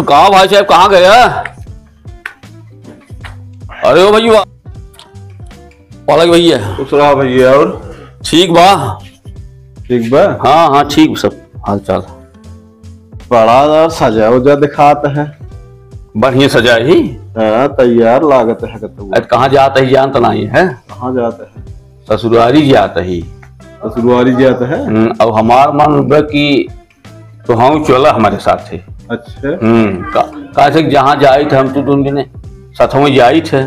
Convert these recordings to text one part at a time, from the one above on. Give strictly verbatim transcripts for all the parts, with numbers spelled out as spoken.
कहाँ भाई साहब, कहाँ गया? अरे ओ भैया, पलक भैया। खुश रहा भैया। और ठीक बा? ठीक बा। हाँ हाँ, ठीक सब हाल चाल। बड़ा यार सजा उजा दिखात है। बढ़िया सजा ही। हाँ, तैयार लागत है कतौ। अरे कहाँ जात ही जानत नाही है? कहाँ जात है? ससुरारी जात ही। ससुरारी जात है? हम्म, अब हमार मन बा कि तो हम चला हमारे साथ है। अच्छा। हम्म, का, काहे से जहाँ जाइत है हम तो दोनों जने साथ में जाइत है।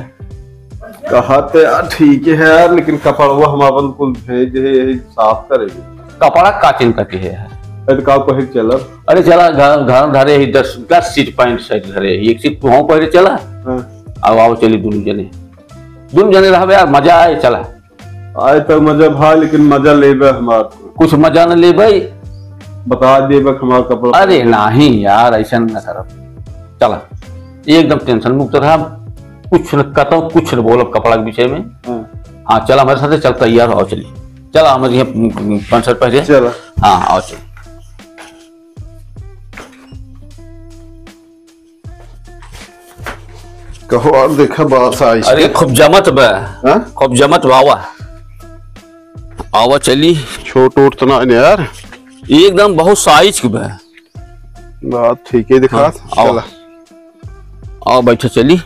कहा तो यार ठीक है यार, लेकिन कपड़वा हम अपन कुल भेज दे, यही साफ करेंगे। कपड़ा का चिंता के है यार? अरे तो का पहिर चलब? अरे चला, घर, घर धरे ही दस, दस चीज, पैंट शर्ट धरे ही, एक चीज तू हम पहिरे चला। हाँ। आओ, आओ, चली दोनों जने, दोनों जने रहबे यार, मजा आए, चला। आए तो मजा भाई, लेकिन मजा लेबे हमार। कुछ मजा न लेबे। बता देबे हमार कपड़ा। अरे नाही यार, ऐसा न करब। चला, एकदम टेंशन मुक्त रहा, कुछ न कतौ, कुछ न बोलब कपड़ा के विषय में। हाँ। हाँ, चला हमारे साथ, चल तैयार हो, चली। चला हमारे यहाँ पंचर पहले। चला। हाँ, आओ चल। कहो और देखा बड़ा size अरे के। खूब जमत बा। हाँ? खूब जमत बा, आवा। आवा चली। छोट ओट तो ना है यार। एकदम बहुत size के बा। बात ठीक है, दिखा। हाँ, आवा। चला। आवा बैठा चली।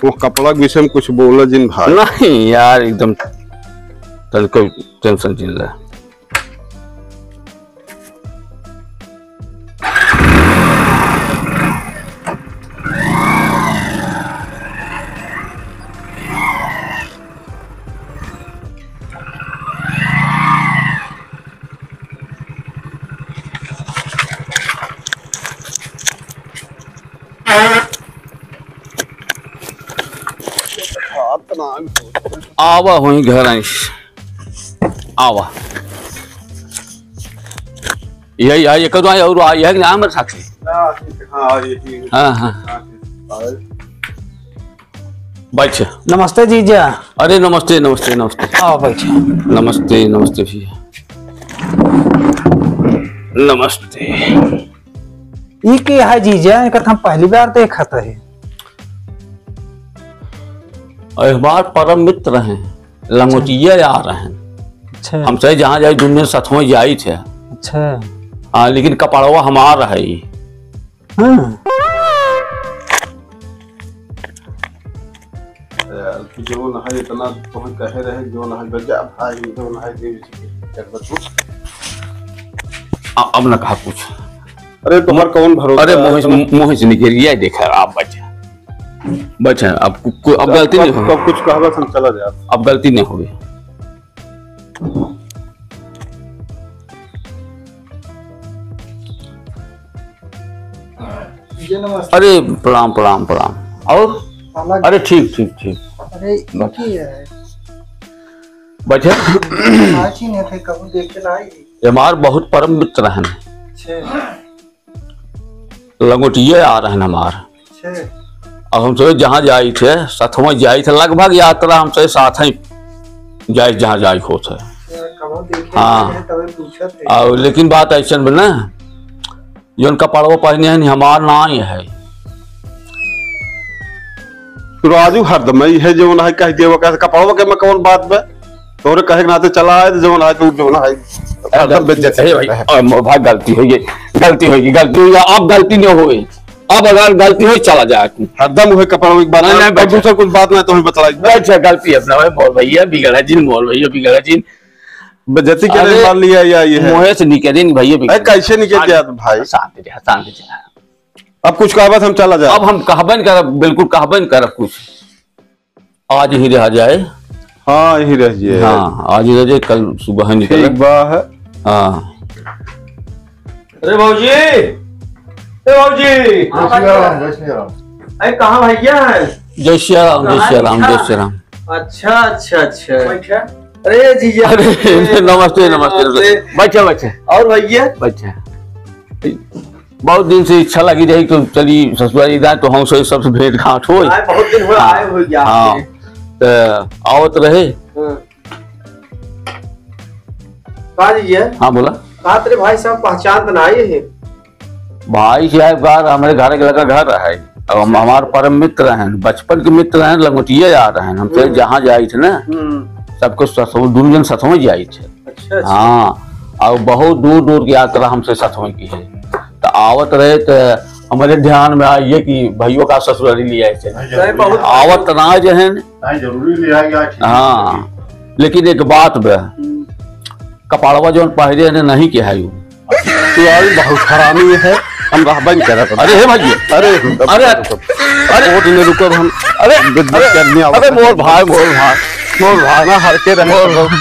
वो कपड़ा के विषय में कुछ बोला जिन भाई। नहीं यार, एकदम तनको टेंशन जिन ले। आवा हुई घर आइस। आवा। यही, यही, एक तो आई और आई है कि ना, मेरे साथ से? हाँ, ठीक है, हाँ, ये ठीक है। हाँ, हाँ। हाँ, ठीक है। बैठ। नमस्ते जीजा। अरे नमस्ते, नमस्ते, नमस्ते। आओ बैठ। नमस्ते, नमस्ते भैया। नमस्ते। ई के है जीजा? इनका तो हम पहली बार देखत है। अरे हमार परम मित्र हैं, लंगोटिया आ रहे हैं। अच्छा। हमसे जहाँ जाई दुनिया साथ में जाई थे। अच्छा। हाँ, लेकिन कपड़वा हमार है ई। हाँ। यार, तू जौन है इतना तोहन कहे रहे, जौन है बजा भाई, जौन है देव जी के चल बतू। आ, अब ना कहा कुछ। अरे, तुम्हार कौन भरोसा अरे, है? मोहित, मोहित निकल गया, देखा, आप बचा। बचा, अब कु-, कु-, अब गलती नहीं होगी। अब कुछ कहबा से हम चला जाए। अब गलती नहीं होगी। जी, नमस्ते। अरे, प्रणाम, प्रणाम, प्रणाम। और? अलग। अरे, ठीक, ठीक, ठीक। अरे, ई की है? बैठे। आज ही नहीं थे, कहूँ देख के लाई। ये हमार बहुत परम मित्र हैं। अच्छा। लंगोटिया आ रहे हैं हमार। अच्छा। अब हम सब जहाँ जाई थे, साथ में जाई थे, लगभग यात्रा हम सब साथ ही जाई, जहाँ जाई होत है। अच्छा, कबो देखे हाँ। नहीं है, तबे पूछत है। और लेकिन बात ऐसन बा ना, जौन कपड़वा पहने हैं, हमार नाई है। तू राजू हरदम ही है, जौन है कह देवा, कह कपड़वा के में कौन बात बा? तोरे कहे के नाते चला आए, तो जौन है, तू जौन है, हरदम बेइज्जत हे भाई, करता है। अ, म-, भाई, गलती होइ गई, गलती होइ गई, गलती होइ गई, अब गलती नहीं होई। अब अगर गलती होई, चला जाए तू। हरदम उहे कपड़वा एक बात नहीं, है, नहीं, अब बैठ। दूसरा कुछ बात ना, तो हमें बतलाई। बैठ, गलती अपना भाई, बोल भैया, बिगड़ा जिन, बोल भैया, बिगड़ा जिन। बेइज्जती के अरे, लिए मार लिया या ये है? मुँहे से निकले नहीं भैया, अरे, कैसे निकल शांत, गया भाई? शांत रह, शांत रह। अब कुछ कहबा त हम चला जाए। अब हम कहबे न करब, बिल्कुल कहबे न करब कुछ। आज ही रह जाए। हाँ, यही रह जाए। हाँ, आज ही रह जाए, कल सुबह ही निकले। ठीक बा है। हाँ। अरे भौजी, ए भौजी। जय श्री राम, जय श्री राम। अरे कहाँ भैया है? जय श्री राम, जय श्री राम, जय श्री राम। अच्छा, अच्छा, अच्छा। बैठा। अरे जीजा। अरे, नमस्ते, नमस्ते, नमस्ते। नमस्ते। बैठे, बैठे। और भैया? बैठे। बहुत दिन से इच्छा लगी रही तो चली ससुरारी जाए, तो हमसे सबसे भेंट घाट होई। आए, बहुत दिन हुआ, हाँ। आए हो गया हाँ। आपके। तो आवत रहे। हाँ। का जीजा? हाँ, बोला। का तेरे भाई साहब पहचान तो ना आए है? भाई साहब बार हमारे घर के लगा घर है। अब हम, अच्छा। हमार परम मित्र हैं, बचपन के मित्र हैं, लंगोटिया जा रहे हैं। हम फिर हम्म। जहाँ जाइत है ना, हम्म। सबको सथवा, दुनू जन सथवा जाइत है। अच्छा, अच्छा। हाँ, और बहुत दूर दूर की यात्रा हमसे सथवा की है। तो आवत रहे तो हमारे ध्यान में आइए कि भइयो का ससुरारी ले आए थे। नहीं, जरूरी आवत है। ना जे हैं। नहीं, जरूरी ले आएगा, ठीक है। हाँ, लेकिन एक बात बा, हम्म। कपाड़वा जौन पहिरे हैं, नहीं के है उ। तू आज बहुत हरामी है, हम रहबे नहीं करत। अरे हे भाई, अरे, अरे, अरे, अरे, वोट में रुकब हम। अरे, बिद-, बिद अरे, करने आवत अरे, है। मोर भाई, मोर भाई, मोर भाई। ना हर के रहे मोर सब। भाई।